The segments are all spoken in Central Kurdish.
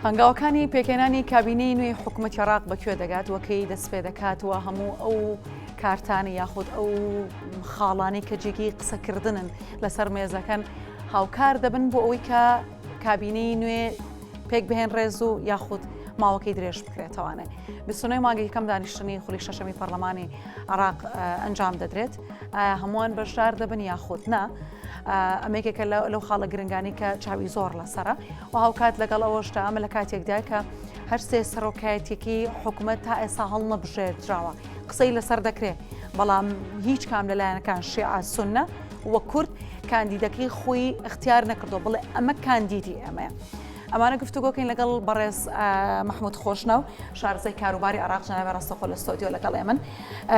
هەنگاوەکانی پێکهێنانی کابینەی نوێی حکوومەتی عێراق بە کوێ دەگات وەکەی دەست پێ دەکات و هەموو ئەو کارتانی یاخود ئەو خاڵانی کە جێگەی قسەکردنن لەسەر مێزەکەن هاوکار دەبن بۆ ئەوەی کە کابینەی نوێ پێک بهێنرێز و یاخود ماوەکەی درێژ بکرێتەوانێ 29 مانگی یەکەم دانیشتنی خولی شەشەمی پەرلەمانی عراق ئەنجام دەدرێت ئایا هەمووان بەشدار دەبن یاخود نا ئەمێکێکە لەو خاڵە گرنگانی کە چاوی زۆر لەسرە و هاوکات لەگەڵ ئەوەشدا ئەمە لە کاتێکدا کە هەرسێ سەرۆکایەتیەکەی حکوومەت تا ئێستا هەڵنەبژێردراوە قسەی لەسەر دەکرێت بەڵام هیچ کام لە لایەنەکان شیعە سوننە و کورد کاندیدەکەی خۆی اختیار نەکردو بڵێ ئەمە کاندیدی ئێمەیە. ئەمانە گفتوگۆکەین لەگەڵ بەڕێز مححمود خۆشناو شارزای کاروباری عراق جەنابی ڕاستەخۆ لە ستۆدیۆ لەگەڵ ئێمن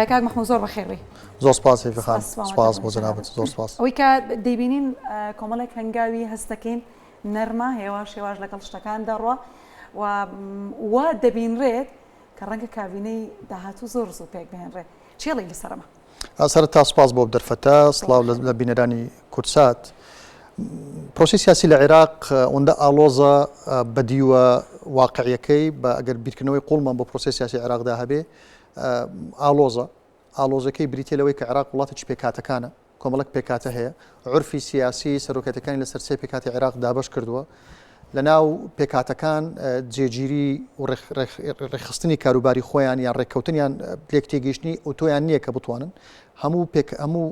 کاک محمود زۆر بەخێربێی زۆر سپاس هێڤی خان سپاس بۆ جەنابت زۆر سپاس ئەوەی کە دەیبینین کۆمەڵێک هەنگاوی هەستەکەین نەرمە هێواش هێواش لەگەڵ شتەکان دەڕوا و وا دەبینرێت کە ڕەنگە کابینەی داهاتوو زۆر زوو پێک بهێنرێ چێڵی لەسەرمە سەرەتا سپاس بۆ دەرفەتە سڵاو لە بینەرانی کوردسات پرۆسی سیاسی لە عێراق ئەوەندە ئاڵۆزە بە دیوە واقعیەکەی بە ئەگەر بیرکردنەوەی قوڵمان بۆ پرۆسی سیاسی عێراقدا هەبێ ئاڵۆزە ئاڵۆزەکەی بریتە لەوەی کە عێراق وڵاتێکی پێکهاتەکانە کۆمەڵک پێکهاتە هەیە عورفی سیاسی سەرۆکەتەکانی لەسەر سێ پێکهاتی عێراق دابەش کردووە لە ناو پێکهاتەکان جێگیری و ڕێکخستنی کاروباری خۆیان یان ڕێککەوتنیان لێک تێگەیشتنی ئەوتۆیان نییە کە بتوانن هەموو پێک هەموو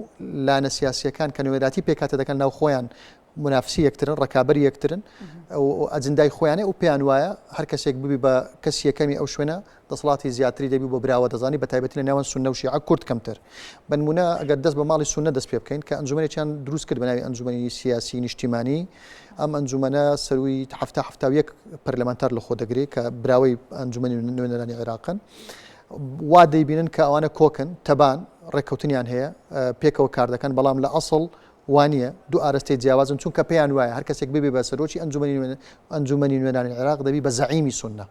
لایەنە سیاسیەکان کە نوێنەراتی پێکهاتە دەکەن ناو خۆیان منافسی یەکترن ڕکابەری یەکترن و ئەجندای خۆیانە و پێیان وایە هەر کەسێک ببی بە کەسی یەکەمی ئەو شوێنە دەسەڵاتی زیاتری دەبی بۆ براوە دەزانی بە تایبەتی لە نێوان سوننە و شیعە کورد کەمتر. بەنمونە ئەگەر دەست بە ماڵی سوننە دەست پێ بکەین کە ئەنجومەنێکیان دروست کرد بە ناوی ئەنجومەنی سیاسی نیشتیمانی ئەم ئەنجومەنە سەروی حەفتا 71 پەرلەمانتار لە خۆ دەگرێت کە براوەی ئەنجومەنی نوێنەرانی عێراقن وا دەیبینن کە ئەوانە کۆکن تەبان ڕێککەوتنیان هەیە پێکەوە کار دەکەن بەڵام لە ئەسڵ وانییە دوو ئارەستەی جیاوازن چونکە پێیان وایە هەر کەسێک ببێ بە سەرۆکی ئەنجومەنی ئەنجومەنی نوێنانی عێراق دەبی بە زەعیمی سوننە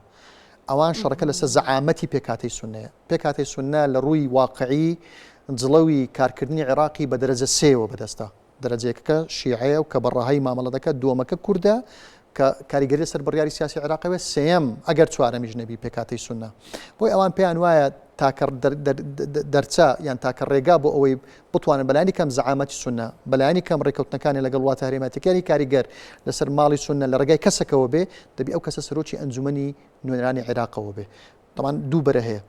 ئەوان شەڕەکە لەسەر زەعامەتی پێکهاتەی سوننەیە. پێکهاتەی سوننە لە ڕووی واقعی جڵەوی کارکردنی عێراقی بە دەرەجە سێوە بەدەستە. دەرەجە یەکەکە شیعەیە و کە بە ڕەهای مامەڵە دەکات، دووەمەکە کوردە کە کاریگەری لەسەر بڕیاری سیاسی عێراق هەیە، سێیەم ئەگەر چوارەمیش نەبی پێکهاتەی سوننە. بۆیە ئەوان پێیان وایە تاکە دەرچە یان تاکە ڕێگا بۆ ئەوەی بتوانن بەلایەنی کەم زەعامەتی سوننە، بەلایەنی کەم ڕێککەوتنەکانی لەگەڵ وڵاتە هەرێمایەتیەکانی کاریگەر لەسەر ماڵی سوننە لە ڕێگای کەسەکەوە بێ، دەبی ئەو کەسە سەرۆکی ئەنجومەنی نوێنەرانی عێراقەوە بێ. تەبعەن دوو بەرە هەیە.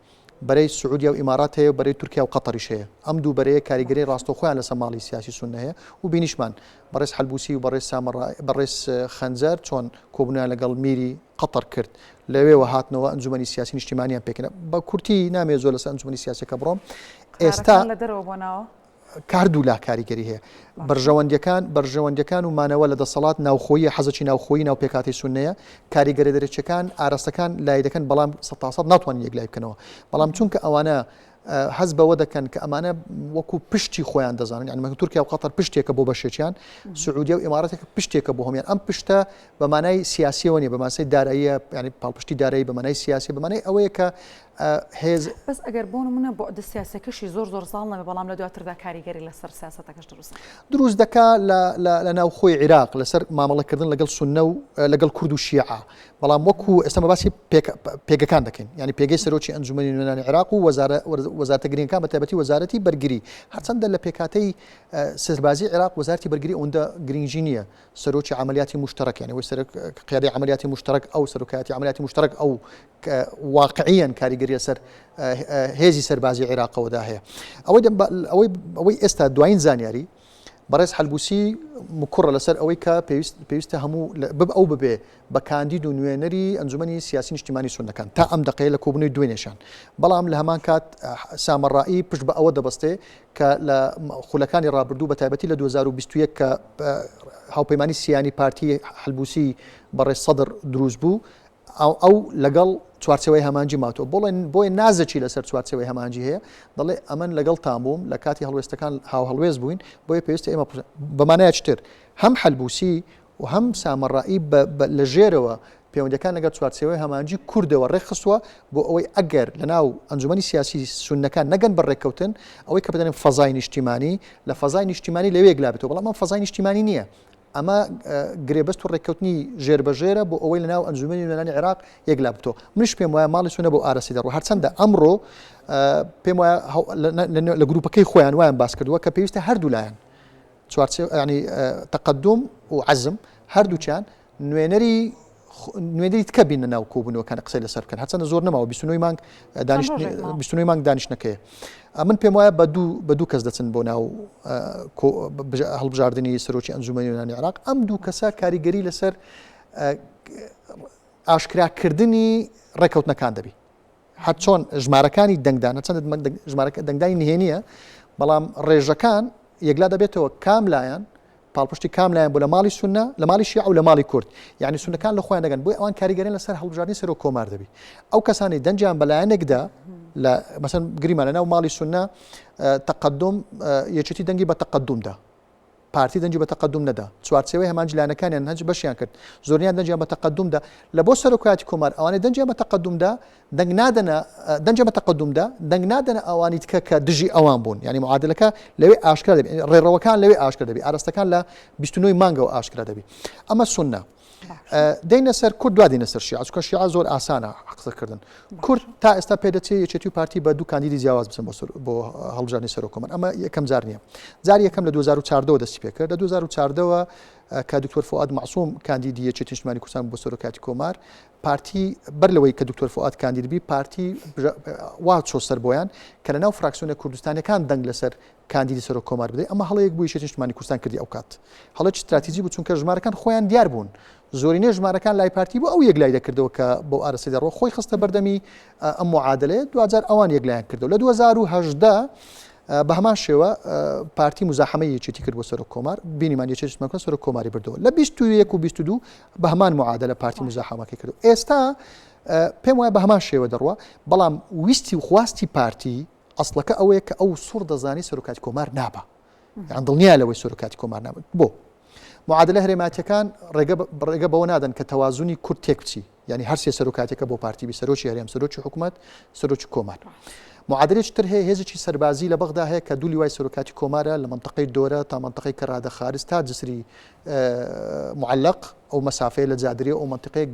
بەرەی سعودیا و ئیمارات هەیە و بەرەی تورکیا و قەتەریش هەیە. ئەم دوو بەرەیە کاریگەری ڕاستەوخۆیان لەسەر ماڵی سیاسی سوننە هەیە و بینیشمان بەڕێز حەلبوسی و بەڕێز سامەڕا بەڕێز خەنجەر چۆن کۆبوونەوەیان لەگەڵ میری قەتەر کرد. لەوێوە هاتنەوە ئەنجومەنی سیاسی نیشتیمانیان پێکهێنا. بە کورتی نامەوێت زۆر لەسەر ئەنجومەنی سیاسیەکە بڕۆم. ئێستا لە دەرەوە بۆ ناوە؟ کە هەردوولا کاریگەری هەیە بەرژەوەندیەکان بەرژەوەندیەکان و مانەوە لە دەسەڵات ناوخۆیی حەزەکی ناوخۆیی ناو پێکاتی سونەیە کاریگەرە دەرەکیەکان ئاراستەکان لای دەکەن بەڵام سەتاسەد ناتوانن یەکلای بکەنەوە بەڵام چونکە ئەوانە هەز بەوە دەکەن کە ئەمانە وەکو پشتی خۆیان دەزانن یعنی تورکیا و قەتەر پشتێکە بۆ بەشێکیان سعودیە و ئیماراتێک پشتێکە بۆ هەمیان ئەم پشتە بە مانای سیاسیەوە نیە بە ماسەی داراییە ینی پاڵپشتی دارایی بە مانای سیاسی بە مانای ئەوەیە کە هێز بەس ئەگەر بۆ نمونە بوعدە سیاسەکەشی زۆر زۆر زاڵ نەبێ بەڵام لە دواتردا کاریگەری لەسەر سیاسەتەکەش دروست دروست دەکا لە ناوخۆی عیراق لەسەر مامەڵەکردن لەگەڵ سوننە و لەگەڵ کورد و شیعە بەڵام وەکو ئێستا باسی پێگەکان دەکەین ینی پێگەی سەرۆکی ئەنجومەنی نوێنانی عێراق و وەزارەتە گرنگەکان بە تایبەتی وەزارەتی بەرگری هەرچەندە لە پێکهاتەی سەربازی عێراق وەزارەتی بەرگری ئەوەندە گرنگی نییە سەرۆکی عملیاتی مشترک یعنی وەی سەرۆک قیادەی عملیاتی مشترک ئەو سەرۆکایەتی عملیاتی مشترک ئەو واقعیەن کاریگەری لەسەر هێزی سەربازی عێراقەوەدا هەیە ئەوەی ئەوەی ئەوەی ئێستا دوایین زانیاری بەڕێز حەلبوسی مکوڕە لەسەر ئەوەی کە پێویست پێویستە هەموو بب ئەو ببێ بە کاندید و نوێنەری ئەنجومەنی سیاسی نیشتیمانی سوننەکان تا ئەم دەقەیە لە کۆبوونەوەی دوێنێشان بەڵام لە هەمان کات سامەڕائی پشت بە ئەوە دەبەستێ کە لە خولەکانی ڕابردوو بە تایبەتی لە 2021 کە هاوپەیمانی سیانی پارتی حلبوسی بەڕێز سەدر دروست بوو ئەو لەگەڵ چوارچێوەی هەمانجی ماتەوە بڵێن بۆیە نازەکی لەسەر چوارچێوەی هەمانجی هەیە دەڵێ ئەمن لەگەڵتان بووم لە کاتی هەڵوێستەکان هاوهەڵوێست بووین بۆیە پێویستە ئێمە بەمانایەکی تر هەم حلبوسی و هەم سامەڕائی لە ژێرەوە پەیوەندیەکان لەگەڵ چوارچێوەی هەماهەنگی کوردەوە ڕێکخستووە بۆ ئەوەی ئەگەر لەناو ئەنجومەنی سیاسی سوننەکان نەگەن بە ڕێککەوتن ئەوەی کە بدەن فەزای نیشتیمانی لە فەزای نیشتیمانی لەوێ یەکلا بێتەوە بەڵام ئەم فەزای نیشتیمانی نییە. ئەمە گرێبەست و ڕێککەوتنی ژێر بە ژێرە بۆ ئەوەی لەناو ئەنجومەنی نوێنەرانی عێراق یەکلا بتەوە. منیش پێم وایە ماڵی سوننە بەو ئارەستەی دەڕوا. هەرچەندە ئەمڕۆ پێم وایە لە گروپەکەی خۆیان وایان باس کردووە کە پێویستە هەردوو لایەن چوارچێوە یانی تەقەدوم و عەزم هەردووکیان نوێنەری نوێنەری تکە بینە ناو کۆبوونەوەکان قسەی لەسەر بکەن هەرچەندە زۆر نەماوە 29 مانگ دانیشت 29 مانگ دانیشتنەکەی من پێم وایە بە دوو بە دوو کەس دەچن بۆ ناو هەڵبژاردننی سەرۆکی ئەنجومەنی نوێنەرانی عێراق ئەم دوو کەسە کاریگەری لەسەر ئاشکراکردنی ڕێککەوتنەکان دەبی هەر چۆن ژمارەکانی دەنگدان هەرچەندە ژمارەکە دەنگدانی نهێنیە بەڵام ڕێژەکان یەکلا دەبێتەوە کام لایەن پاڵپشتی کام لایەن بۆ لە ماڵی سونە لە ماڵی شیعە و لە ماڵی کورد یعنی سونەکان لە خۆیان دەگەن بۆی ئەوان کاریگەرن لەسەر هەڵبژاردنی سەرۆک کۆمار دەبی ئەو کەسانی دەنگیان بەلایەنێکدا لە مەسەن گریمان لە ناو ماڵی سونە تەقدم یەکێتی دەنگی بە تەقدمدا پارتی دەنگی بە تەقەدوم نەدا، چوارچێوەی هەمانج لایەنەکانیان هەنج بەشیان کرد، زۆرینەیان دەنگیان بە تەقەدوم دا، لە بۆ سەرۆکایەتی کۆمار ئەوانەی دەنگیان بە تەقەدوم دا دەنگ نادەنە دەنگیان بە تەقەدوم دا دەنگ نادەنە ئەوانی دیکە کە دژی ئەوان بوون، یانی معادلەکە لەوێ ئاشکرا دەبی، ڕێڕەوەکان لەوێ ئاشکرا دەبی، ئاراستەکان لە 29 مانگەوە ئاشکرا دەبی. ئەمە سوننە. دێینە سەر کورد دوا دێینە سەر شیعە چونکە شیعە زۆر ئاسانە قسەکردن کورد تا ئێستا پێدەچێت یەکێتی و پارتی بە دوو کاندیدی جیاواز بچن بۆ بۆ هەڵبژاردنی سەرۆک کۆمار ئەمە یەکەم جار نییە جاری یەکەم لە 2014 دەستی پێکرد لە 2014ەوە کە دکتۆر فوئاد مەعسوم کاندیدی یەکێتی نیشتمانی کوردستان بۆ سەرۆکاتی کۆمار پارتی بەر لەوەی کە دکتۆر فوئاد کاندید بی پارتی وا چۆ سەر بۆیان کە لەناو فراکسیۆنە کوردستانەکان دەنگ لەسەر کاندیدی سەرۆک کۆمار بدەی، ئەمە هەڵەیەک بوو یەکێتی نیشتمانی کوردستان کردی ئەوکات هەڵەیەکی ستراتیجی بوو چونکە ژمارەکان خۆیان دیار بوون زۆرینەی ژمارەکان لای پارتی بوو ئەو یەکلای دەکردەوە کە بەو ئارەستەی دەڕۆ خۆی خستە بەردەمی ئەم معادلەیە دواجار ئەوان یەکلایان کردەوە لە 2018 بە هەمان شێوە پارتی مزاحمەی یەکێتی کرد بۆ سەرۆک کۆمار بینیمان یەکێتی نیشتمانی سەرۆک کۆماری بردەوە لە 21 و 22 بە هەمان معادلە پارتی مزاحمەکەی کرد ئێستا پێم وایە بە هەمان شێوە دەڕوە بەڵام ویستی و خواستی پارتی ئەسڵەکە ئەوەیە کە ئەو سوڕ دەزانی سەرۆکاتی کۆمار نابا یان دڵنیا لەوەی سەرۆکاتی کۆمار نابێت بۆ معادلە هەرێماتیەکان ڕێگە ڕێگە بەوە نادەن کە تەوازنی کورد تێک بچی یعنی هەرسێ سەرۆکاتەکە بۆ پارتی بی سەرۆکی هەرێم سەرۆکی حکوومەت سەرۆکی کۆمار معادلێکی تر هەیە هێزێکی سەربازی لە بەغدا هەیە کە دوو لیوای سەرۆکاتی کۆمارە لە منطقەی دۆرە تا منطقەی کەرادە خارج تا جسری معلق ئەو مەسافەیە لە جادریە ئەو مەنتیقەیە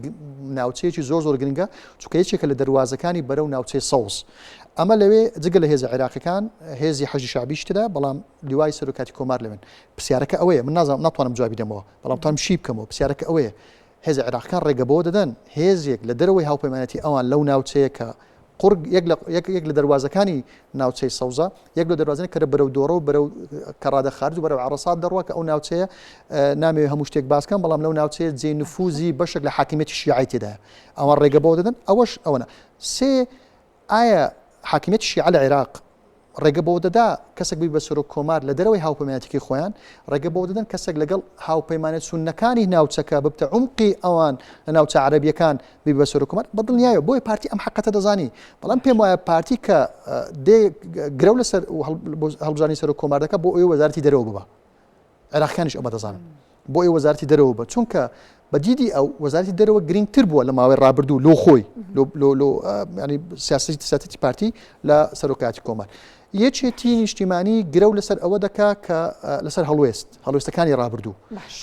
ناوچەیەکی زۆر زۆر گرنگە چونکە یەکێکە لە دەروازەکانی بەرەو ناوچەی سەوز ئەمە لەوێ جگە لە هێزە عێراقیەکان هێزی حەشدی شەعبیش ترە بەڵام لیوای سەرۆکاتی کۆمار لەوێن پرسیارەکە ئەوەیە من نازانم ناتوانم جوابی دەمەوە بەڵام توانم شی بکەمەوە پرسیارەکە ئەوەیە هێزە عێراقەکان ڕێگە بەوە دەدەن هێزێک لە دەرەوەی هاوپەیمانەتی ئەوان لەو ناوچەیە کە قوڕگ یەک لە یەک یەک لە دەروازەکانی ناوچەی سەوزە یەک لە دەروازەکانی کە بەرەو دۆڕە و بەرەو کەڕادە خارج و بەرەو عەڕەسات دەڕوا کە ئەو ناوچەیە نامەوێ هەموو شتێک باس کەم بەڵام لەو ناوچەیە جێ نفوزی بەشێک لە حاکمیەتی شیعەی تێدایە ئەوان ڕێگە بەوە دەدەن ئەوەش ئەوەنە سێ ئایا حاکمیەتی شیعە لە عێراق ڕێگە بەوە دەدا کەسێک ببی بە سەرۆک کۆمار لە دەرەوەی هاوپەیمانەتیەکەی خۆیان، ڕێگە بەوە دەدەن کەسێک لەگەڵ هاوپەیمانە سوننەکانی ناوچەکە ببتە عومقی ئەوان لە ناوچە عەرەبیەکان ببی بە سەرۆک کۆمار، بە دڵنیایەوە بۆیە پارتی ئەم حەقەتە دەزانی، بەڵام پێم وایە پارتی کە دێ گرەو لەسەر هەڵبژاردنی سەرۆک کۆمار دەکات بۆ ئەوەی وەزارەتی دەرەوە ببا. عێراقیانیش ئەمە دەزانن بۆ ئەوەی وەزارەتی دەرەوە بە چونکە بە دیدی ئەو وەزارەتی دەرەوە گرنگتر بووە لە ماوەی ڕابردوو لۆ خۆی لۆ ینی سیاسی سیاسەتی پارتی لە سەرۆکاتی کۆمار یەکێتی نیشتیمانی گرەو لەسەر ئەوە دەکا کە لەسەر هەڵوێست هەڵوێستەکانی ڕابردوو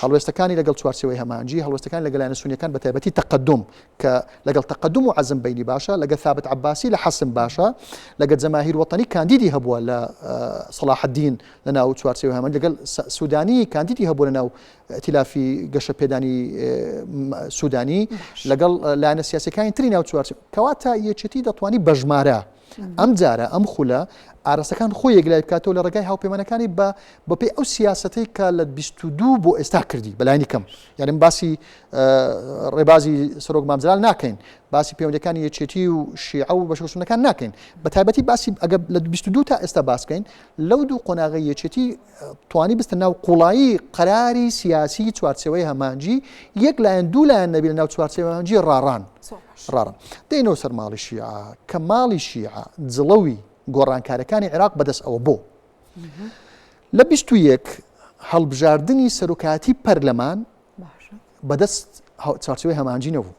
هەڵوێستەکانی لەگەڵ چوارچێوەی هەمانجی هەڵوێستەکان لەگەلایەنە سونیەکان بە تایبەتی تەقدم کە لەگەڵ تەقەدوم و عەزم بەینی باشە، لەگەل ثابت عەباسی لە حەسم باشە، لەگەل جەماهیر وەتەنی کاندیدی هەبووە لە سەڵاحەدین لە ناو چوارچێوەی هەمان، لەگەل سودانی کاندیدی هەبووە لە ناو ئیتیلافی گەشەپێدانی سودانی، لەگەڵ لایەنە سیاسیەکانی تری ناو چوارچێوە. کەواتە یەکێتی دەتوانی بەژمارە ئەم جارە ئەم خولە ئاراستەکان خۆی یەکلای بکاتەوە لە ڕێگای هاوپەیمانەکانی بە بەپێی ئەو سیاسەتەی کە لە 22 بۆ ئێستا کردی بەلایانی کەم یعنی من باسی ڕێبازی سەرۆک مام جەلال ناکەین باسی پەیوەندەکانی یەکێتی و شیعە و بەشەکە ناکەین بە تایبەتی باسی ئەگە لە 22 تا ئێستا باسکەین لەو دوو قۆناغی یەکێتی توانی بستە ناو قوڵایی قەراری سیاسی چوارچێوەی هەمانجی یەک لایەن دوو لایەن نەبی لە ناو چوارچێوەی هەمانجی ڕاڕان ڕاڕان دێنەوە سەر ماڵی شیعە کە ماڵی شیعە جڵەوی گۆڕانکارەکانی عێراق بەدەست ئەوە بۆ لە 21 هەڵبژاردنی سەرۆکایەتی پەرلەمان بەدەست چوارچێوەی هەمانجی نەبوو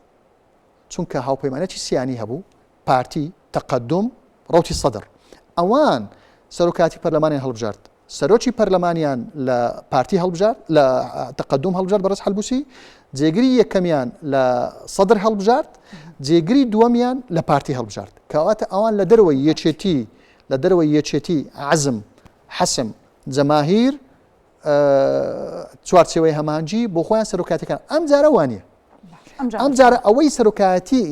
چونکە هاوپەیمانەتی سیانی هەبوو پارتی تەقدم ڕوتی سەدر ئەوان سەرۆکاتی پەرلەمانیان هەڵبژارد. سەرۆکی پەرلەمانیان لە پارتی هەڵبژارد، لە تەقەدوم هەڵبژارد بەڕێز حەلبوسی، جێگری یەکەمیان لە سەدر هەڵبژارد، جێگری دووەمیان لە پارتی هەڵبژارد. کەواتە ئەوان لە دەرەوەی یەکێتی، لە دەرەوەی یەکێتی، عەزم، حەسم، جەماهیر، چوارچێوەی هەماهەنگی بۆ خۆیان سەرۆکایەتەکان. ئەم جارە وانە. ئەم جارە ئەوەی سەرۆکایەتی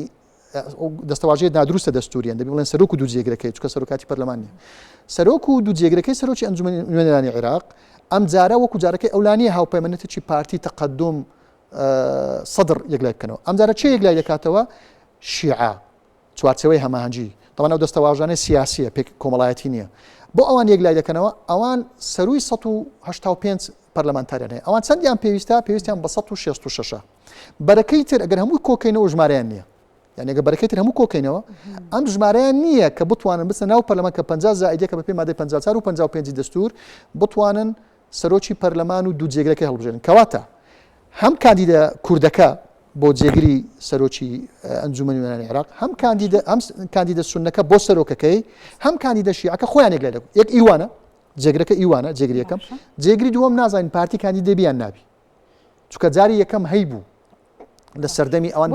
دەستەواژەی نادروستە دەستوریان دەبی بڵێن سەرۆک و دوو جێگرەکەی چکە سەرۆکاتی پەرلەمان نیە سەرۆک و دوو جێگرەکەی سەرۆکی ئەنجومەنی نوێنەرانی عێراق ئەم جارە وەکو جارەکەی ئەولانیە هاوپەیمانەتێکی پارتی تەقەدوم سەدر یەکلای بکەنەوە ئەم جارە چێ یەکلای دەکاتەوە شیعە چوارچەوەی هەماهەنگی تەوان ئەو دەستەواژانەی سیاسیە پێک کۆمەڵایەتی نییە بۆ ئەوان یەکلای دەکەنەوە ئەوان سەروی 185 پەرلەمانتاریان هەیە ئەوان چەندیان پێویستە پێویستیان بە 166 بەرەکەی تر ئەگەر هەمووی کۆکەینەوە ژمارەیان نییە یعنی ئەگەر بەرەکەی تر هەموو کۆکەینەوە ئەم ژمارەیان نییە کە بتوانن بچنە ناو پەرلەمان کە 50 زائیدەکە بەپێی مادەی 54 و 55 دەستور بتوانن سەرۆکی پەرلەمان و دوو جێگرەکەی هەڵبژێرن کەواتە هەم کاندیدە کوردەکە بۆ جێگری سەرۆکی ئەنجومەنی نوێنەرانی عێراق هەم کاندیدە ئەم کاندیدە سوننەکە بۆ سەرۆکەکەی هەم کاندیدە شیعەکە خۆیان یەکلای دەکەن یەک ئیوانە جێگرەکە ئیوانە جێگری یەکەم جێگری دووەم نازانین پارتی کاندید دەبی یان نابی چونکە جاری یەکەم هەیبوو لە سەردەمی ئەوان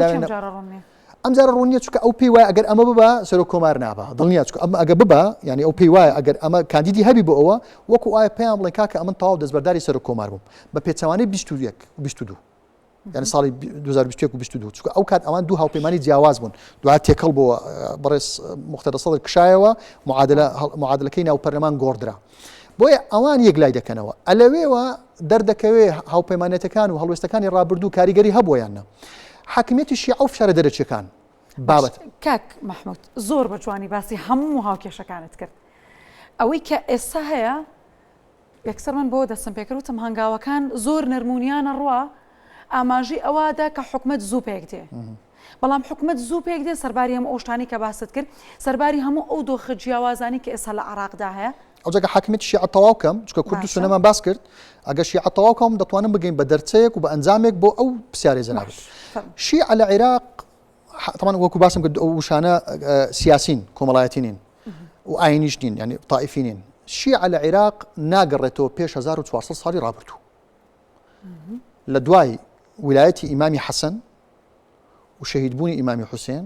ئەم جارە ڕوون نییە چونکە ئەو پێی وایە ئەگەر ئەمە ببا سەرۆک کۆمار نابا دڵنیا چونکە ئەمە ئەگە ببا یعنی ئەو پێی وایە ئەگەر ئەمە کاندیدی هەبی بۆ ئەوە وەکو ئایا پێیان بڵێ کاکە ئەمن تەواو دەستبەرداری سەرۆک کۆمار بووم بە پێچەوانەی 21 22 یعنی ساڵی 2021 و 22 چونکە ئەو کات ئەوان دوو هاوپەیمانی جیاواز بوون دوای تێکەڵ بۆ بەڕێز مختدە سەدر کشایەوە معادلە معادلەکەی ناو پەرلەمان گۆڕدرا بۆیە ئەوان یەکلای دەکەنەوە ئەلەوێوە دەردەکەوێ هاوپەیمانێتەکان و هەڵوێستەکانی ڕابردوو کاریگەری هەبووە یان نا حاکمیەتی شیعە و فشارە دەرەکیەکان بابەت. کاک مەحمود زۆر بە جوانی باسی هەموو هاوکێشەکانت کرد ئەوەی کە ئێستا هەیە یەکسەر من بۆ دەستم پێکرد وتم هەنگاوەکان زۆر نەرمونیانە ڕوا ئاماژەی ئەوە دا کە حکومەت زوو پێک دێ بەڵام حکومەت زوو پێک دێ سەرباری هەموو ئەو شتانەی کە باست کرد سەرباری هەموو ئەو دۆخە جیاوازانەی کە ئێستا لە عێراقدا هەیە. ئەوجا گەر حاکمیەتی شیعە تەواو کەم چونکە کورد و سوننەمان باس کرد ئەگەر شیعە تەواو کەم دەتوانم بگەین بە دەرچەیەک و بە ئەنجامێک بۆ ئەو پرسیارەی جەنابت شیعە لە عێراق تەمان وەکو باسم کرد ئەو وشانە سیاسین کۆمەڵایەتی نین و ئاینیش نین یعنی تائیفی نین شیعە لە عێراق ناگەڕێتەوە پێش 1400 ساڵی ڕابردوو لە دوای ویلایەتی ئیمامی حەسەن و شەهیدبوونی ئیمامی حوسێن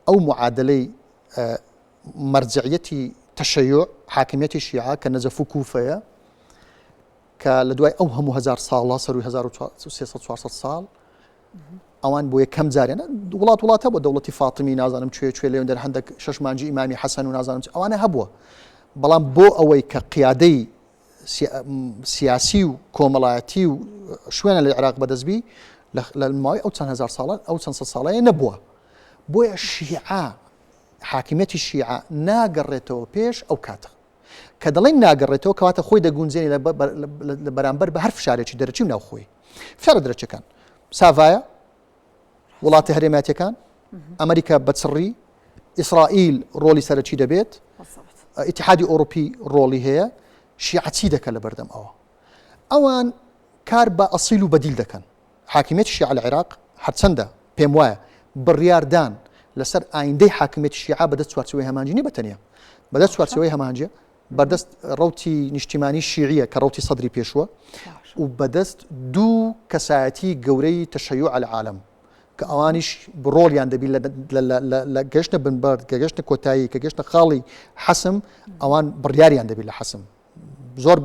ئەو معادلەی مەرجعیەتی تەشەیع حاکمیەتی شیعە کە نەجەف و کوفەیە کە لە دوای ئەو هەموو هزار ساڵە سەروی 1300 400 ساڵ ئەوان بۆ یەکەم جارێنە وڵات وڵاتە بۆ دەوڵەتی فاتمی نازانم کوێ کوێ لێ دەر هەندێک شەش مانجی ئیمامی حەسەن و نازانم ئەوانە هەبووە بەڵام بۆ ئەوەی کە قیادەی سیاسی و کۆمەڵایەتی و شوێنە لە عێراق بەدەستبی لە ماوەی ئەو چەند هزار ساڵە ئەو چەند سەد ساڵەیە نەبووە بۆیە شیعە حاکمیەتی شیعە ناگەڕێتەوە پێش ئەو کاتە کە دەڵێن ناگەڕێتەوە کەواتە خۆی دەگونجێنی لە بەرامبەر بە هەر فشارێکی دەرەکی و ناوخۆی فشارە دەرەکیەکان ساڤایە وڵاتە هەرێماتیەکان ئەمریکا بە چڕی ئیسرائیل ڕۆڵی سەرەکی دەبێت ئیتحادی ئەوروپی ڕۆڵی هەیە شیعە چی دەکە لە بەردەم ئەوە ئەوان کار بە ئەسیل و بەدیل دەکەن حاکمیەتی شیعە لە عێراق هەرچەندە پێم وایە بڕیاردان لەسەر ئایندەی حاکمیەتی شیعە بەدەست چوارچێوەی هەمانجی نیە بە تەنیا بەدەست چوارچێوەی هەمانجیە بەردەست ڕەوتی نیشتیمانی شیعیە کە ڕەوتی سەدری پێشووە و بەدەست دوو کەسایەتی گەورەی تەشەیوع العالم کە ئەوانیش ڕۆڵیان دەبی لە گەشتە بنبەرد کە گەشتە کۆتایی کە گەشتە خاڵی حەسم ئەوان بڕیاریان دەبی لە حەسم زۆر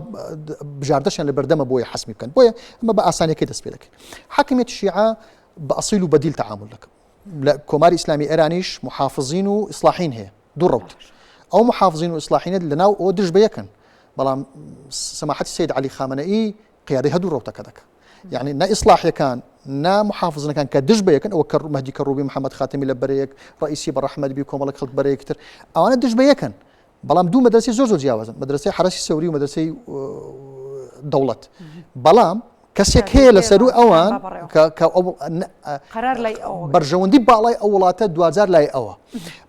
بژاردەشیان لە بەردەمە بۆیە حەسمی بکەن بۆیە ئەمە بە ئاسانیەکەی دەست پێ دەکەین حاکمیەتی شیعە بە ئەسیل و بەدیل تەعامل دەکەن لە کۆماری ئیسلامی ئێرانیش محافزین و ئیسلاحین هەیە دوو ڕەوت ئەو محافزین و ئیسلاحینە لە ناو ئەوە دژ بە یەکن بەڵام سەماحەتی سید علی خامنەئی قیادەی هەردوو ڕەوتەکە دەکە یعنی نە ئیسلاحیەکان نا محافزەکان کە دژ بە یەکن ئەوە کە مەهدی کەڕوبی محەممەد خاتەمی لە بەرەیەک ڕئیسی بە ڕەحمەت بی کۆمەڵک خەڵک بەرەیەکتر ئەوانە دژ بە یەکن بەڵام دوو مەدرسەی زۆر زۆر جیاوازن مەدرسەی حرەسی سەوری و مەدرسەی دەوڵەت بەڵام کەسێک هەیە لە سەرو ئەوان بەرژەوەندی باڵای ئەو وڵاتە دوجار لای ئەوە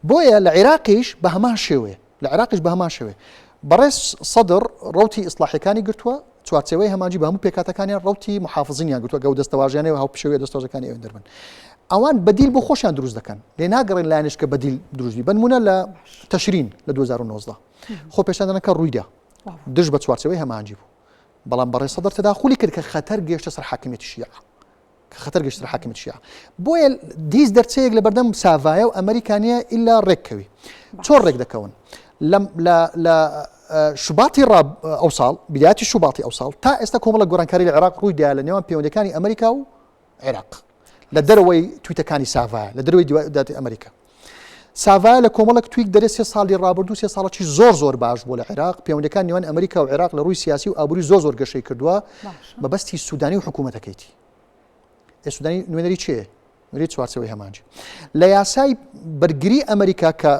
بۆیە لە عێراقیش بە هەمان شێوەیە لە عێراقیش بە هەمان شێوەیە بەڕێز سەدر ڕوتی ئیسلاحەکانی گرتووە چوارچێوەی هەمانجی بە هەموو پێکاتەکانیان ڕوتی محافزینیان گرتووە گەو دەستەواژیانەوە هاوپشێوەیە دەستەواژەکانی ئەوێن دەربن ئەوان بەدیل بۆ خۆشیان دروست دەکەن لێ ناگەڕێن لایەنش کە بەدیل دروستبی بنمونە لە تەشرین لە 2019 خۆپێشاندانەکە ڕوویدا. دژ بە چوارچێوەی هەماهەنگی بوو بەڵام بەڕێز سەدر تەداخولی کرد کە خەتەر گەیشتە سەر حاکمیەتی شیعە کە خەتەر گەیشتە سەر حاکمیەتی شیعە بۆیە هیچ دەرچەیەک لە بەردەم ساڤایە و ئەمریکا نییە ئیلا ڕێککەوی چۆن ڕێک دەکەون لە لە شوباتی ڕاب ئەو ساڵ بداتی شوباتی ئەو ساڵ تا ئێستا کۆمەڵە گۆڕانکاری لە عێراق ڕووی دا لە نێوان پەیوەندەکانی ئەمریکا و عێراق لە دەرەوەی تویتەکانی ساڤایە لە دەرەوەی داتی ئەمریکا ساڤایە لە کۆمەڵێک تویت دەرێ سێ ساڵی ڕابردوو سێ ساڵەکی زۆر زۆر باش بووە لە عێراق پەیوەندەکان نێوان ئەمریکا و عێراق لە ڕووی سیاسی و ئابووری زۆر زۆر گەشەی کردووە مەبەستی سوودانی و حکوومەتەکەیتی ئێ سوودانی نوێنەری چێ نوێنەری چوارچێوەی هەمانجی لە یاسای بەرگری ئەمریکا کە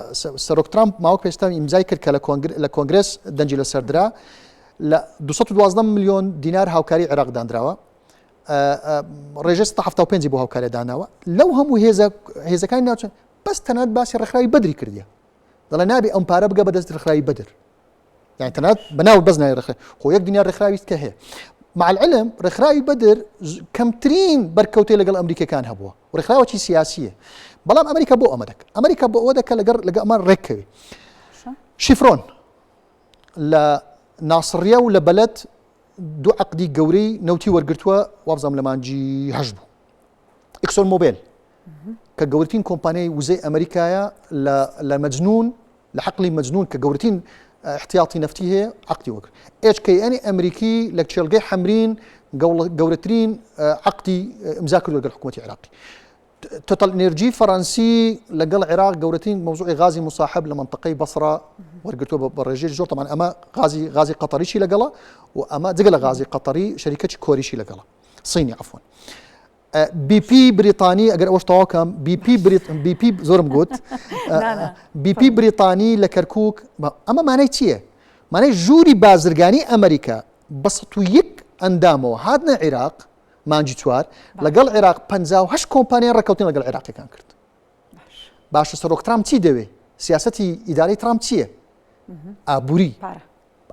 سەرۆک ترامپ ماوە پێستا ئیمزای کرد کە لە کۆنگرس دەنگی لەسەر درا لە 212 میلیۆن دینار هاوکاری عێراق دانراوە ڕێژەی 175 بۆ هاوکارە داناوە لەو هەموو هێزە هێزەکانی ناوچە بەس تەنات باسی ڕێکخراوی بەدری کردیە دەڵێ نابێ ئەم پارە بگە بەدەست ڕێکخراوی بەدر یعنی تەنات بەناو بەس ناوی ڕێکخراوی خۆ یەک دنیا ڕێکخراوی کە هەیە مع العلم ڕێکخراوی بەدر کەمترین بەرکەوتەی لەگەڵ ئەمریکەکان هەبووە ڕێکخراوەکی سیاسیە بەڵام ئەمریکا بۆ ئەمە دەکە ئەمریکا بۆ ئەوە دەکە لەگەڵ لەگە ئەمان ڕێککەوی شیفرۆن لە ناسڕیە و لە بەلەد دوو عەقدی گەورەی نەوتی وەرگرتووە وابزانم لە مانگی هەشت بوو ئیکسۆن مۆبێل کە گەورترین کۆمپانیای وزەی ئەمریکایە لە مەجنون لە حقلی مەجنون کە گەورترین احتیاطی نەفتی هەیە عقدی وەگر HKN ئەمریکی لە کێڵگەی حەمرین گەورەترین عقدی ئمزا کردووە لەگەڵ حکوومەتی عراقی تۆتەل ئینێرجی فەرەنسی لەگەڵ عێراق گەورەترین مەوزوعی غازی موساحب لە مەنتەقەی بەسڕە وەرگرتووە بە ڕێژەی زۆر تەمان ئەمە غازی غازی قەتەریشی لەگەڵە و ئەمە جگە لە غازی قەتەری شەریکەکی کۆریشی لەگەڵە صینی عفوا BP بریتانی ئەگەر ئەوش تەواوکەم BP BP زۆرم گوت BP بریتانی لە کەرکک ئەمە مانای چییە؟ مانای ژووری بازرگانی ئەمریکا بە 101 ئەندامەوە هاتنە عێراق مانگی چوار لەگەڵ عێراق 58 کۆمپانیای ڕێککەوتن لەگەڵ عێراقیەکان کرد باشە سەرۆک ترامپ چی دەوێ سیاستی ئیدارەی ترامپ چییە ئابووری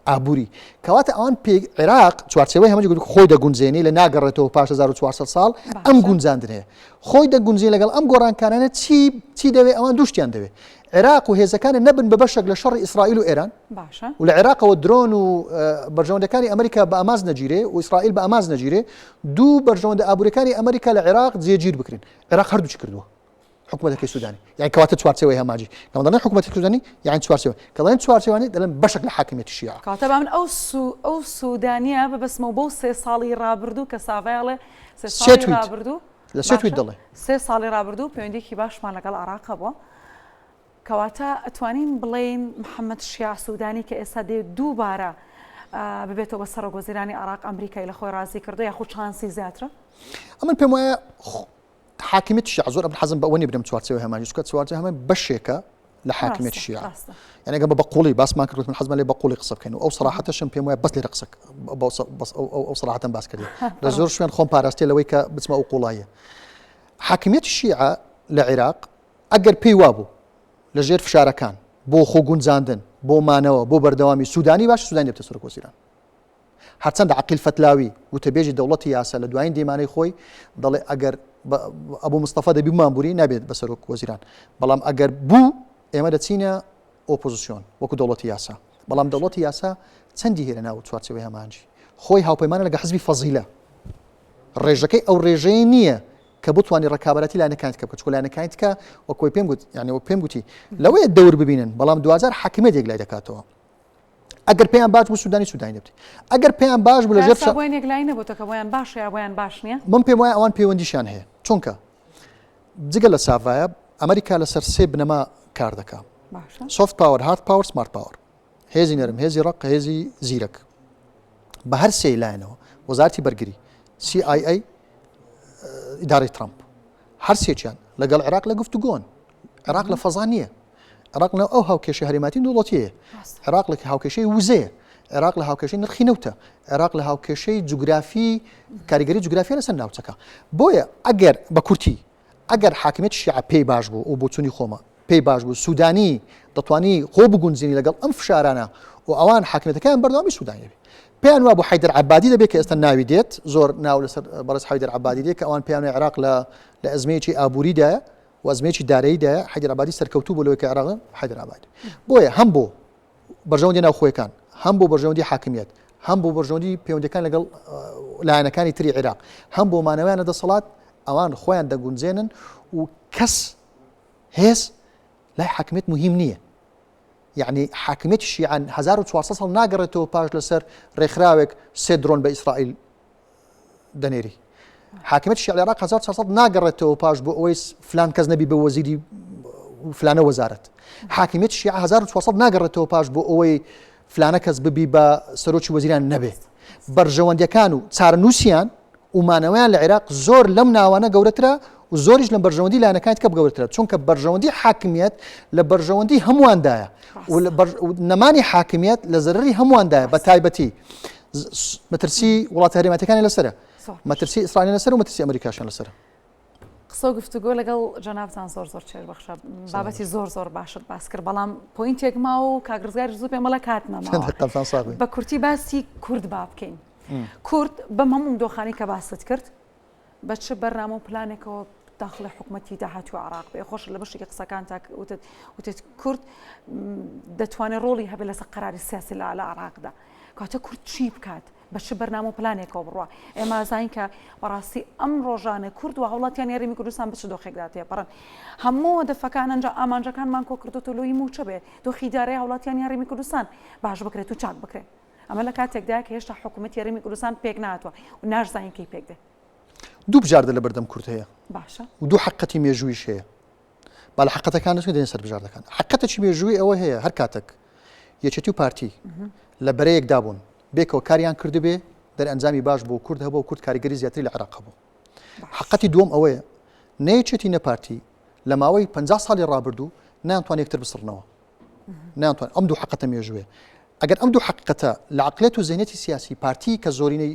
ئابووری کەواتە ئەوان پێ عێراق چوارچێوەی هەمەجی گوت خۆی دەگونجێنی لە ناگەڕێتەوە پاش 1400 ساڵ ئەم گونجاندن هەیە خۆی دەگونجێ لەگەڵ ئەم گۆڕانکارانە چی چی دەوێ ئەوان دوشتیان دەوێ عێراق و هێزەکانی نەبن بە بەشێک لە شەڕی ئیسرائیل و ئێران باشە و لە عێراقەوە درۆن و بەرژەوەندەکانی ئەمریکا بە ئاماز نەگیرێ و ئیسرائیل بە ئاماز نەگیرێ دوو بەرژەوەندە ئابووریەکانی ئەمریکا لە عێراق جێگیر بکرێن عێراق هەردووکی کردووە حکوومەتەکەی سوودانی یان کەواتە چوارچێوەی هەماجی کەم دەڵێن حکوومەتی سوودانی یان چوارچێوە کە دەڵێن چوارچێوانی دەڵێن بەشێک لە حاکمیەتی شیعە کەواتە با من ئەو سو ئەو سوودانیە ببەستمەوە بەو سێ ساڵی ڕابردوو کە ساڤای ئەڵێ سێ ساڵی ڕابردوو لە سێ تویت دەڵێ سێ ساڵی ڕابردوو پەیوەندیەکی باشمان لەگەڵ عێراق هەبووە کەواتە ئەتوانین بڵێین محەمەد شیاع سودانی کە ئێستا دەیەوێت دووبارە ببێتەوە بە سەرۆک وەزیرانی عێراق ئەمریکای لە خۆی ڕازی کردووە یاخود چانسی زیاترە؟ ئەمن پێم وایە حاکمیەتی شیعە زۆر ئەمن حەزم بە ئەوە نییە بدەم چوارچێوەی هەمانی چونکە چوارچێوەی هەمان بەشێکە لە حاکمیەتی شیعە یعنی ئەگەر بە قوڵی باسمان کرد من حەزمە لێ بە قوڵی قسە بکەین و ئەو سەراحەتەشم پێم وایە بەس لێرە قسە بەس ئەو سەراحەتەم باس کردی لە زۆر شوێن خۆم پاراستێ لەوەی کە بچمە ئەو قوڵاییە حاکمیەتی شیعە لە عێراق ئەگەر پێی وابوو لە ژێر فشارەکان بۆ خۆگونجاندن، بۆ مانەوە، بۆ بەردەوامی سوودانی باشە سوودانی دەبێتە سەرۆکوەزیران. هەرچەندە عەقیل فەتلاوی، وتەبێژی دەوڵەتی یاسا لە دوایین دیمانەی خۆی دەڵێ ئەگەر ئەبوو مستەفا دەبی بمانبووری نابێت بە سەرۆک وەزیران، بەڵام ئەگەر بوو ئێمە دەچینە ئۆپۆزسیۆن وەکو دەوڵەتی یاسا. بەڵام دەوڵەتی یاسا چەندی هەیە لە ناو چوارچێوەی هەماهەنگی؟ خۆی هاوپەیمانە لەگەڵ حزبی فەزیلە. ڕێژەکەی ئەو ڕێژەیە نییە کە بتوانانی ڕکابەتی لایەنەکانی تکە بکە چونکە لایەنەکانی تکە وەک خۆی پێم گوت یعنی وەک پێم گوتی لەوەیە دەور ببینن بەڵام دواجار حاکمیەت یەک لای دەکاتەوە ئەگەر پێیان باش بوو سوودانی سوودانی دەبێت ئەگەر پێیان باش بوو لە ژێر بۆیان یەک لای نەبووتە کە بۆیان باشە یا بۆیان باش نییە من پێم وایە ئەوان پەیوەندیشیان هەیە چونکە جگە لە ساڤایە ئەمریکا لەسەر سێ بنەما کار دەکا soft power hard power smart power هێزی نەرم، هێزی ڕەق، هێزی زیرەک. بە هەر سێ لایەنەوە، وەزارەتی بەرگری، CIA، ئیدارەی ترامپ، هەر سێکیان لەگەڵ عێراق لە گفتوگۆن. عێراق لە فەزا نییە. عێراق لە ئەو هاوکێشەی هەرێماتی دەوڵەتیەیە. عێراق لە هاوکێشەی وزەیە. عێراق لە هاوکێشەی نرخی نەوتە. عێراق لە هاوکێشەی جوگرافی کاریگەری جوگرافیە لەسەر ناوچەکە. بۆیە ئەگەر بە کورتی ئەگەر حاکمیەتی شیعە پێی باش بوو و بۆچوونی خۆمە پێی باش بوو سوودانی دەتوانی خۆ بگونجێنی لەگەڵ ئەم فشارانە و ئەوان حاکمیەتەکەیان بەردەوامی سوودانی دەبێت پێیان وابوو حەیدەر عەبادی دەبێت کە ئێستا ناوی دێت زۆر ناو لەسەر بەڕێز حەیدەر عەبادی دێت کە ئەوان پێیان وایە عێراق لە لە ئەزمەیەکی ئابووریدایە و ئەزمەیەکی داراییدایە حەیدەر عەبادی سەرکەوتوو بوو لەوەی کە عێراق حەیدەر عەبادی بۆیە هەم بۆ بەرژەوەندی ناوخۆیەکان. هەم بۆ بەرژەوەندی حاکمیت هەم بۆ بەرژەوەندی پەیوەندەکان لەگەڵ لایەنەکانی تری عێراق هەم بۆ مانەوەیان لە دەسەڵات ئەوان خۆیان دەگونجێنن و کەس هێز لای حاکمیت مهم نییە یعنی حاکمیت شیعان 1400 ساڵ ناگەڕێتەوە پاش لەسەر ڕێکخراوێک سێ درۆن بە ئیسرائیل دەنێری. حاکمیەتی شیعە لە عێراق 1400 ناگەڕێتەوە پاش بۆ ئەوەی فلان کەس نەبی بە وەزیری فلانە وەزارەت. حاکمیەتی شیعە 1400 ناگەڕێتەوە پاش بۆ ئەوەی فلانە کەس ببی بە سەرۆکی وەزیران نەبێ. بەرژەوەندیەکان و چارەنووسیان و مانەوەیان لە عێراق زۆر لەم ناوانە گەورەترە و زۆریش لەم بەرژەوەندی لایەنەکانی تکە گەورەترە چونکە بەرژەوەندی حاکمیەت لە بەرژەوەندی هەموواندایە و نەمانی حاکمیەت لە زەرری هەموواندایە بە تایبەتی مەترسی وڵاتە هەرێماتەکانی لەسرە مەترسی ئیسرائیل لەسەر و مەترسی ئەمریکاشیان لەسرە. قسە و گفتوگۆ لەگەڵ جەنابتان زۆر زۆر چێژ بەخشە بابەتی زۆر زۆر باشت باس کرد بەڵام point ێک ماوە و کاک ڕزگاریش زوو پێم بڵێ کات نەماوە بە کورتی باسی کورد با بکەین کورد بەم هەموو دۆخانی کە باست کرد بە چ بەرنامە و پلانێکەوە داخڵی حکومەتی داهاتوو عێراق بێ؟ خۆشت لە بەشێکی قسەکانتا وتت وتت کورد دەتوانێت ڕۆڵی هەبێت لەسەر قەراری سیاسی لە لە عێراقدا. کاتە کورد چی بکات؟ بە چ بەرنامە و پلانێکەوە بڕوا؟ ئێمە زانین کە بەڕاستی ئەم ڕۆژانە کورد و هاوڵاتیانی هەرێمی کوردستان بە چ دۆخێکدا تێپەڕن. هەموو هەدەفەکان ئەنجا ئامانجەکانمان کۆ کردۆتەوە لۆی مووچە بێ دۆخی دارایی هاوڵاتیانی هەرێمی کوردستان باش بکرێت و چاک بکرێت. ئەمە لە کاتێکدایە کە هێشتا حکوومەتی هەرێمی کوردستان پێک نەهاتووە و ناشزانین کەی پێک دێ. دوو بژاردە لە بەردەم کورد هەیە. باشە. و دوو حەقەتی مێژوویش هەیە. با لە حەقەتەکان دەچین دێنە سەر بژاردەکان. حەقەتێکی مێژووی ئەوە هەیە هەر کاتێک یەکێتی و پارتی لە بەرەیەکدا بوون بێکەوە کاریان کردبێ دەرئەنجامی باش بۆ کورد هەبوو کورد کاریگەری زیاتری لە عێراق هەبوو. حەقەتی دووەم ئەوەیە نە یەکێتی نە پارتی لە ماوەی 50 ساڵی ڕابردوو نەیانتوانی یەکتر بسڕنەوە. ناتوان ئەم دوو حقەتە مێژوێ ئەگەر ئەم دوو حقیقەتە لە عقلێت و زێنێتی سیاسی پارتی کە زۆرینەی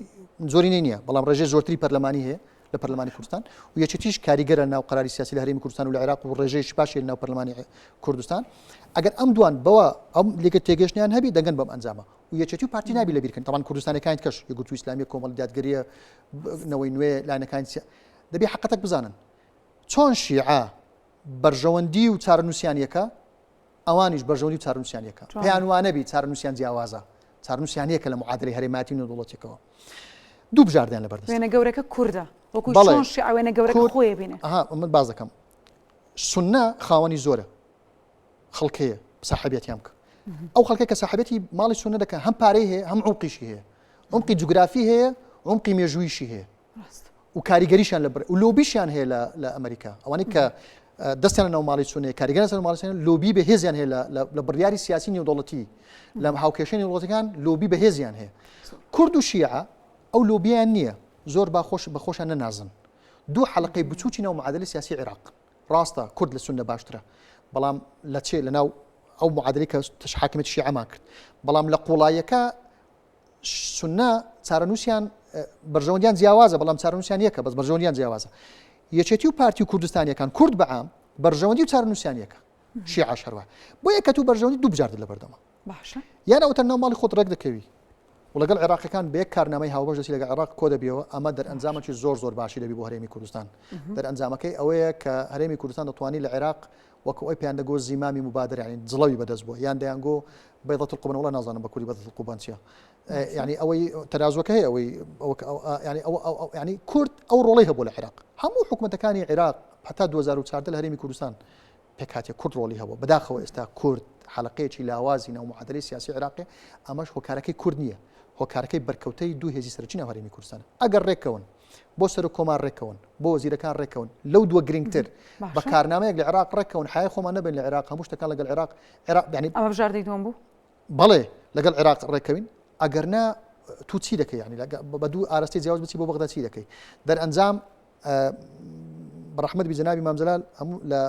زۆرینەی نییە بەڵام ڕێژەی زۆرتری پەرلەمانی هەیە لە پەرلەمانی کوردستان و یەکێتیش کاریگەرە ناو قراری سیاسی لە هەرێمی کوردستان و لە عێراق و ڕێژەیەکی باشی لە ناو پەرلەمانی کوردستان ئەگەر ئەم دوان بەوە ئەم لێکە تێگەشتیان هەبی دەگەن بەم ئەنجامە و یەکێتی و پارتی نابی لەبیرکەن تەوان کوردستانەکانی کەش یەکگرتوو ئیسلامیە کۆمەڵی دادگەریە نەوەی نوێ لایەنەکانی دەبێ حقەتەک بزانن چۆن شیعە بەرژەوەندی و چارەنووسیان یەکە، ئەوانیش بەرژەوەندی و چارەنووسیان یەکە. پێیان وانەبی چارەنووسیان جیاوازە، چارەنووسیان یەکە لە معادلەی هەرێمایەتی و نێودەوڵەتیەکەوە. دوو بژاردەیان لەبەردەستە. وێنە گەورەکە کوردە. وەکو چۆن شیعە وێنە گەورەکە خۆی بینێ. ئەها من باس دەکەم. سوننە خاوەنی زۆرە. خەڵک هەیە ساحەبیەتیان بکە. ئەو خەڵکە کە ساحەبێتی ماڵی سوننە دەکەن هەم پارەی هەیە هەم عومقیشی هەیە. عومقی جوگرافی هەیە، عومقی مێژوویشی هەیە. و کاریگەریشیان لە و لۆبیشیان هەیە لە ئەمریکا ئەوانەی کە دەستیان لە ناو ماڵی چونەیە کاریگەر لەسەر ماڵی چونە لۆبی بەهێزیان هەیە لە بڕیاری سیاسی نێودەوڵەتی لە هاوکێشەی نێودەوڵەتەکان لۆبی بەهێزیان هەیە کورد و شیعە ئەو لۆبیان نییە زۆر با خۆش بە خۆشیان نەنازن دوو حەلقەی بچووکی ناو معادلی سیاسی عێراق ڕاستە کورد لە سوننە باشترە بەڵام لە چێ لە ناو ئەو معادلی کە حاکمیەتی شیعەمان کرد بەڵام لە قوڵاییەکە سوننە چارەنووسیان بەرژەوەندیان جیاوازە بەڵام چارەنووسیان یەکە بەس بەرژەوەندیان جیاوازە یەکێتی و پارتی و کوردستانیەکان کورد بەعام بەرژەوەندی و چارەنووسیان یەکە شیعەش هەروە بۆ یەکە تو بەرژەوەندی دوو بژاردە لە بەردەمە باشە یان ئەوتە ناو ماڵی خۆت ڕێک دەکەوی و لەگەڵ عێراقەکان بە یەک کارنامەی هاوبەش دەچی لەگەڵ عێراق کۆ دەبیەوە ئەمە دەرئەنجامێکی زۆر زۆر باشی دەبی بۆ هەرێمی کوردستان دەرئەنجامەکەی ئەوەیە کە هەرێمی کوردستان دەتوانی لە عێراق وەکو ئەوی پێیان دەگۆ زیمامی موبادرە یانی جڵەوی بەدەست بووە یان دەیانگۆ بەیضەت القوبان وەڵا نازانم بە کوردی بەیضەت القوبان چییە یعنی ئەوەی تەرازوەکە هەیە ئەوەی ینی ئەو ینی کورد ئەو ڕۆڵی هەبوو لە عێراق هەموو حکوومەتەکانی عێراق هەتا 2014 لە هەرێمی کوردستان پێکهاتێ کورد ڕۆڵی هەبوو بەداخەوە ئێستا کورد حەلقەیەکی لاوازی ناو معادلەی سیاسی عێراقی ئەمەش هۆکارەکەی کورد نییە هۆکارەکەی بەرکەوتەی دوو هێزی سەرەکی ناو هەرێمی کوردستان ئەگەر ڕێککەون بۆ سەرۆک کۆمار ڕێککەون بۆ وەزیرەکان ڕێککەون لەو دووە گرنگتر بە کارنامەیەک لە عێراق ڕێککەون حای خۆمان نەبن لە عێراق هەموو شتەکان لەگەڵ عێراق عێراق یعنی ئەمە بژاردەی دووەم بوو بەڵێ لەگەڵ عێراق ڕێککەوین ئەگەر نا تو چی دەکەی یعنی بە دوو ئاراستی جیاواز بچی بۆ بەغدا چی دەکەی دەرئەنجام بەڕەحمەت بی جەنابی مام جەلال هەموو لە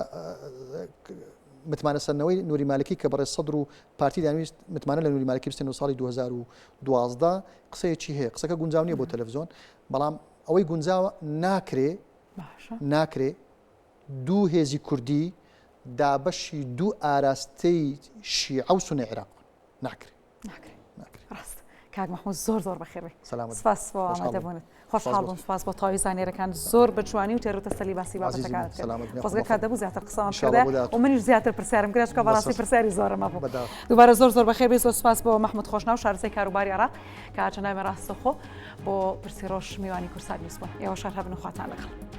متمانە سەندنەوەی نوری مالکی کە بەڕێز سەدر و پارتی دانویست متمانە لە نوری مالکی بستێن و ساڵی 2012 قسەیەکی هەیە قسەکە گونجاو نییە بۆ تەلەڤزیۆن بەڵام ئەوەی گونجاوە ناکرێ ناکرێ دوو هێزی کوردی دابەشی دوو ئاراستەی شیعە و سونە عێراق بن ناکرێ ناکرێ ڕاست. کاک مەحمود زۆر زۆر بەخێر بێ سپاس بۆ ئامادەبوونت خۆشحاڵ بووم سپاس بۆ تەواوی زانیاریەکان زۆر بە جوانی و تێر و تەسەلی باسی بابەتەکانت کرد خۆزگە کات دەبوو زیاتر قسەمان کردایە و منیش زیاتر پرسیارم کرد چونکە بەڕاستی پرسیاری زۆرم هەبوو دووبارە زۆر زۆر بەخێر بێی زۆر سپاس بۆ مەحمود خۆشناو شارەزای کاروباری عێراق کە جەنابی ڕاستەوخۆ بۆ پرسی ڕۆژ میوانی کوردسات نیوز بوون ئێوەش هەر هەبن و خواتان لەگەڵ.